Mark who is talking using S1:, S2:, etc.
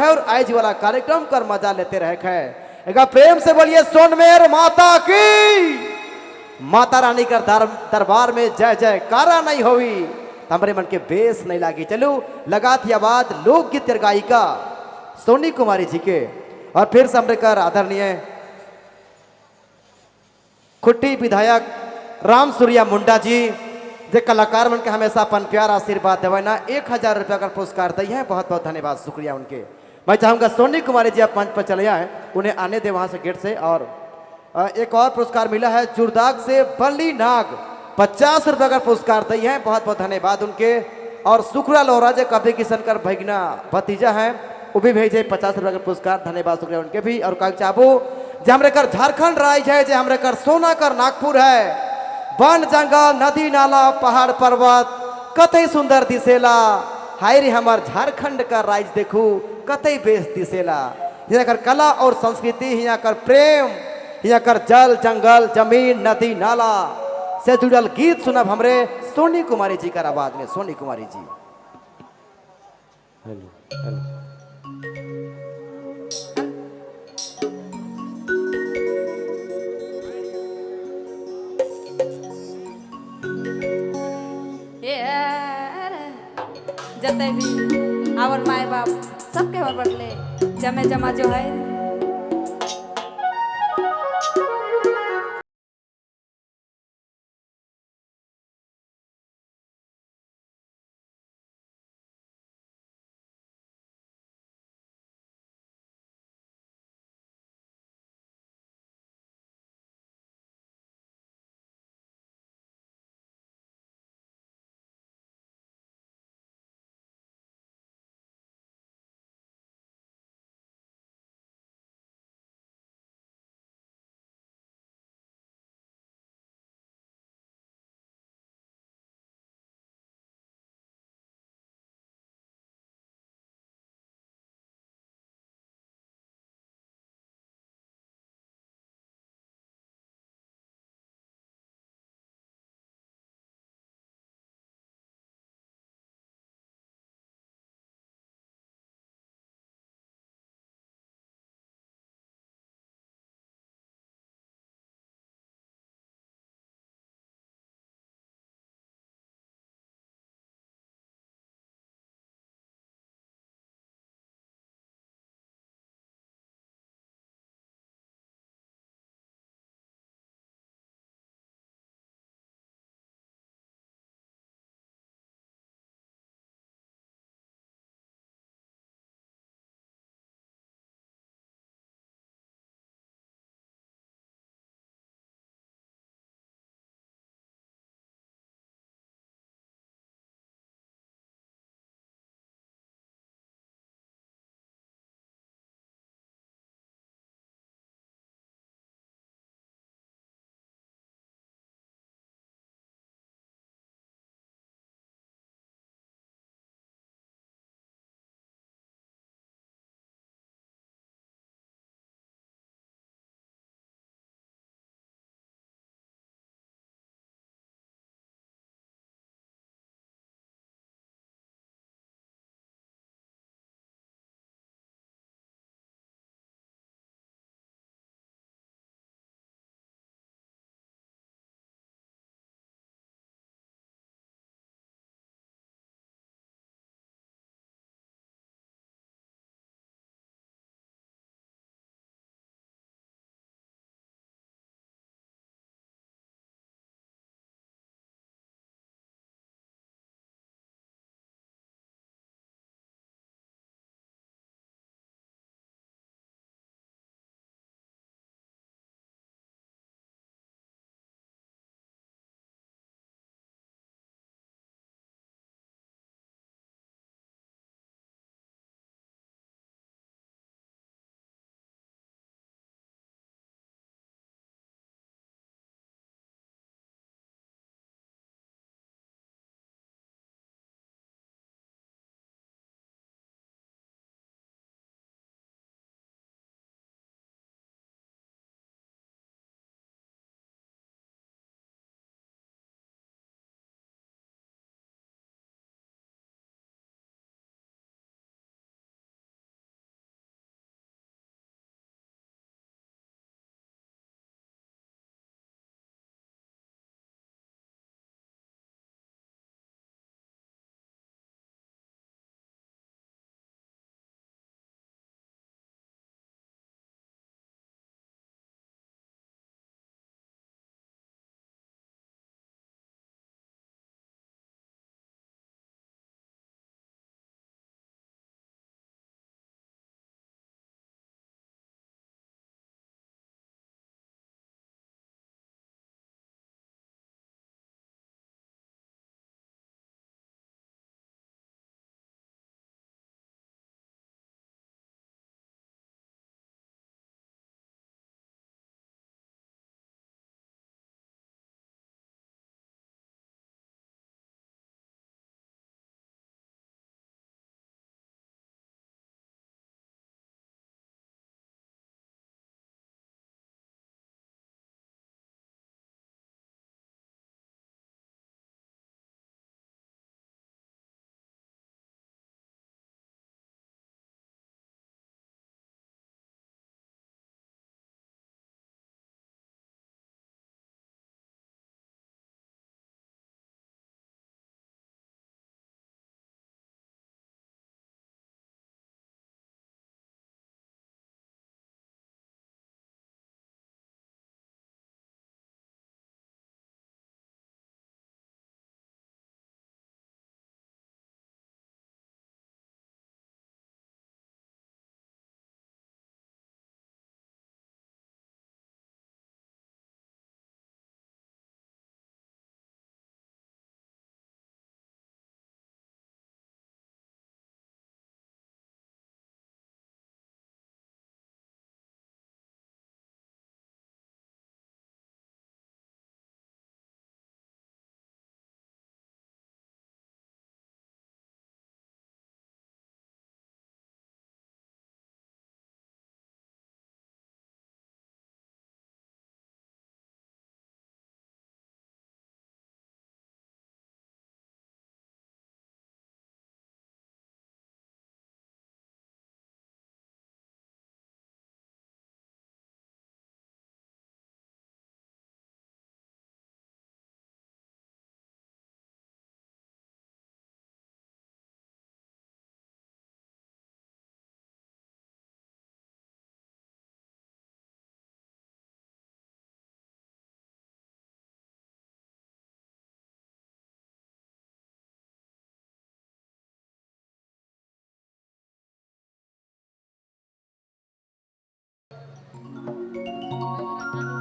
S1: है और आज वाला कार्यक्रम कर मजा लेते रहे है। एक बार प्रेम से बोलिए सोनमेर माता की। माता रानी का दरबार में जय जयकारा नहीं होवी हमारे मन के बेस नहीं लागी। चलो लगा थी आवाज लोकगीत गायिका सोनी कुमारी जी के और फिर से हमरे कर आदरणीय खुट्टी विधायक राम सूर्या मुंडा जी जे कलाकार मन के हमेशा अपन प्यार आशीर्वाद देवे ना 1000 रुपया का पुरस्कार दी है। बहुत बहुत धन्यवाद शुक्रिया उनके। मैं चाहूंगा सोनी कुमारी जी आप मंच पर चले आए, उन्हें आने दे वहां से गेट से। और एक और पुरस्कार मिला है जुरदाग से बल्ली नाग 50 रुपये का पुरस्कार दी है। बहुत बहुत धन्यवाद उनके। और शुक्रा लोहरा जो कभी किशन कर भगना भतीजा है वो भी भेजे 50 रुपये का पुरस्कार, धन्यवाद शुक्रिया उनके भी। और कहा चाहबो जे हमरे कर झारखंड राज्य है, जे हमरे कर सोना कर नागपुर है, वन जंगल नदी नाला पहाड़ पर्वत कतई सुंदर दिसेला। हाय रे हमार झारखंड का राज्य देखू कतई बेस दिसेला। यहाँ कर कला और संस्कृति, यहाँ कर प्रेम, यहाँ कर जल जंगल जमीन नदी नाला से जुड़ल गीत सुनब हमरे सोनी कुमारी जी का आवाज में। सोनी कुमारी जी। हेलो हेलो
S2: जते भी our my बाप सबके हमर बटले जमे जमा जो है